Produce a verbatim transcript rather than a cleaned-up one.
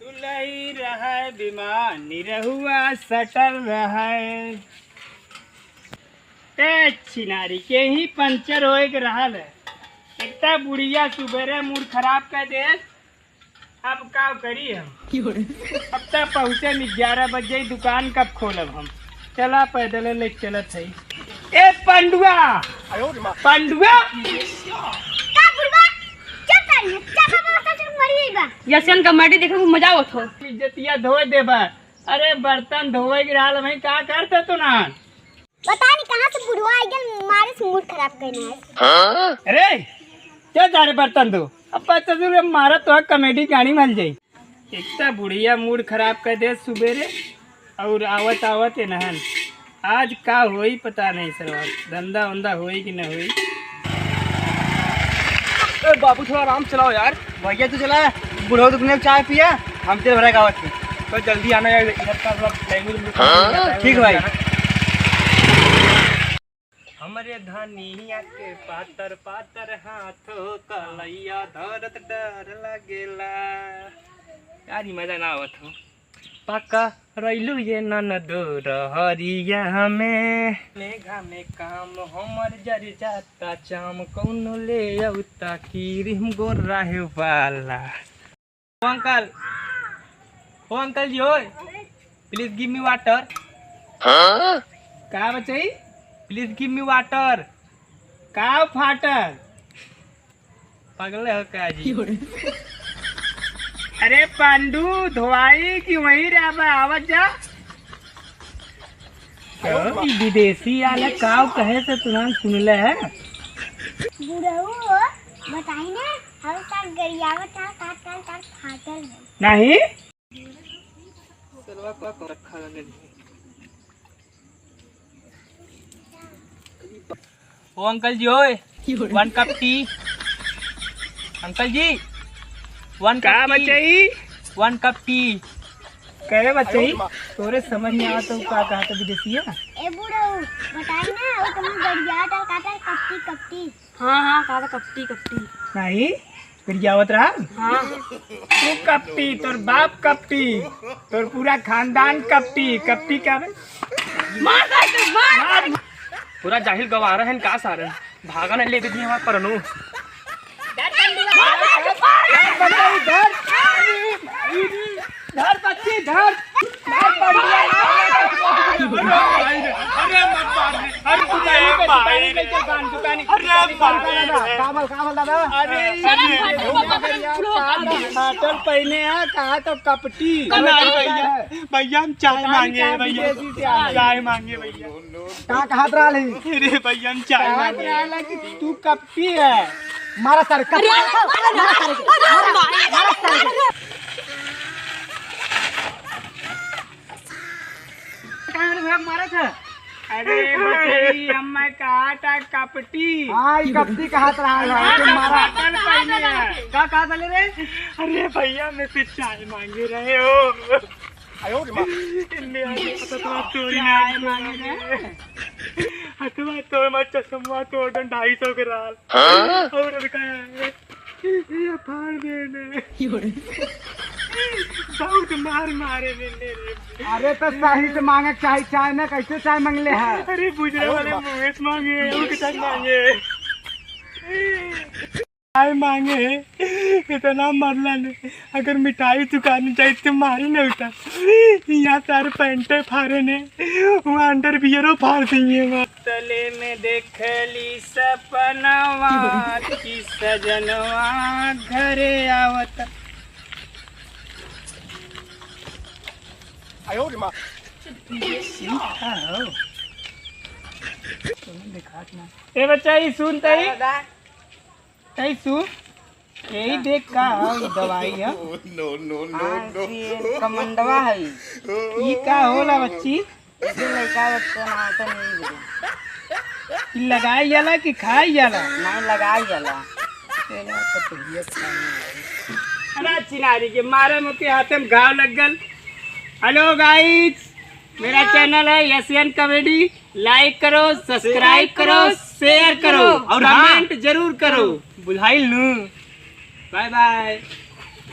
लई रहे विमान, निरहुआ सटल रहे। ए छिनारी के ही पंचर होए के रहल है। एक त बुढ़िया सुबेरे मूड खराब कर दे। अब का करी हम? अब तक पहुँचे में ग्यारह बजे, दुकान कब खोलब हम? चला, पैदल ले चलत है। ए पंडुआ, पंडुआ, का बुढ़वा? चुप कर, चुप कर, बस चुप मरी बा। यसियन का माटी देखे को मजा आवत हो। इज्जतिया धोए देबा। अरे बर्तन धोए के रहल, भाई का करते तू ना? पता नहीं कहाँ से बुढ़वा आ गया, मारे से मूड खराब करना है। अरे, क्या जा रहे बर्तन धो? अब पता चल मारा तो कॉमेडी गाड़ी मिल जाई। एक तो बुढ़िया मूड खराब कर दे सुबेरे, और आवत आवत एनहन आज का होई पता नहीं सरवा, धंधा वंधा होई कि न होई। ए बाबू, थोड़ा आराम से चलाओ यार। भैया तू चला, बुढ़ऊ दुकान में चाय पिया, हम तेल भरा के आवत ही। तो जल्दी आना यार, इधर का थोड़ा language मुझे समझ नहीं आता है, ठीक भाई। हमरे धनिया के पातर पातर हाथो, कलैया धरत डर लागेला। यार, ई मजा ना आवत हो। पकड़ैलू ये ननदो रहरिया में। मेघा में काम हमर जर जाता चाम, कौनो ले औता क्रीम गोर रहे वाला। ओ अंकल, ओ अंकल जी, ओए, please give me water। हाँ? का बचई? Please give me water। का फाटल? पागल हो का जी? अरे पांडू, धोआई कि वहीं रहबा, आवत जा। ई विदेशी आले काव कहे से तुरंत सुनले है। बुढ़ऊ, बताई ना, हम सब गरियावत था, काट, काट, काट फाटल है। नहीं? ओ अंकल जी, ओए, one cup tea। अंकल जी, one का cup tea। बचई? One cup tea। कहे बचई, तोरे समझ में आवत हो का कहत विदेशिया? ए बुढ़ऊ, बताई ना, वो तुम गरियावत था, काट, काट, कपटी, कपटी। हाँ, हाँ, कहा था कपटी, कपटी। नहीं, गरियावत रहा? हाँ। तू कपटी, तोर बाप कपटी, तोर पूरा खानदान कपटी। कपटी का बे? मार सारे के, मार। मार। पूरा जाहिल गवारा है का सारे? भागा ना ले दे दिए हमार परनो। मार सारे के, मार। धर, धर, धर। धर बच्ची, धर। मार पड़िया, मार। अरे मत मार रे। अरे तू अरे कहीं पे भाई। दुकानी लेके बांध, दुकानी। अरे दुकानी भाई। बांध, कामल, कामल दादा। अरे अरे अरे, फाटल पहने हैं, कहा तो कपटी। नहीं भैया, भैया हम चाय दुकानी मांगे का भैया। विदेशी से आए। चाय मांगे भैया। का कहत रहल ही? अरे भैया हम चाय कहत मांगे। रहल है कि तू कपटी है। मारा सर, कपटी। अरे, अरे, अरे, मारा सर, अरे, मारा, अरे, मारा सर। अरे। कहाँ रे भाई मारा था? अरे बचई, हम्मे कहा था कपटी। हाँ, ई कपटी कहत रहल है, हाँ, कि मारा। फाटल पहने है। का कहत रहले रे? अरे भैया, मैं से चाय मांगे रहे हो। आयो रे माँ। इनने आके हथवा तोड़ी ना चाय मांगे रहे। हथवा तोड़, मैं चश्मा तोड़ दन, ढाई सौ के रहल। हाँ? और अब का है? ये फाड़ देने। बहुत मार मारे मैंने रे। अरे तो सही से मांगे के चाही, चाय में कैसे चाय मांगले है? अरे बुझने वाले मुँह से मांगे, उनके साथ मांगे। चाय मांगे, इतना मरला ने। अगर मिठाई दुकान जाए तो मारी नहीं उठा। यहाँ तार पैंटे फाड़े ने, वहाँ अंडरवियरो फाड़ दिए वहाँ। तले में देखली सपनवा कि सजनवा घरे आवत। आयो रे माँ। ई का हो? कोनो देखात ना। ए बच्चा, ई सुन तई। दादा। तई सुन। यही देख का हो, ई दवाई है। No, no, no, आज no। ये कमंडवा है। ई का होला बच्ची? ये लड़का बच्चा ना तो नहीं बोले। ई लगाई जाला कि खाई जाला? नहीं, लगाई जाला। तेरा तो तबियत खाने वाली। अरे चिनारी के मारे मोके हाथे में घाव लग गल। Hello guys, मेरा channel है एशियन कॉमेडी। Like करो, subscribe करो, share करो और हाँ। Comment जरूर करो। बुझाइल नू। Bye bye।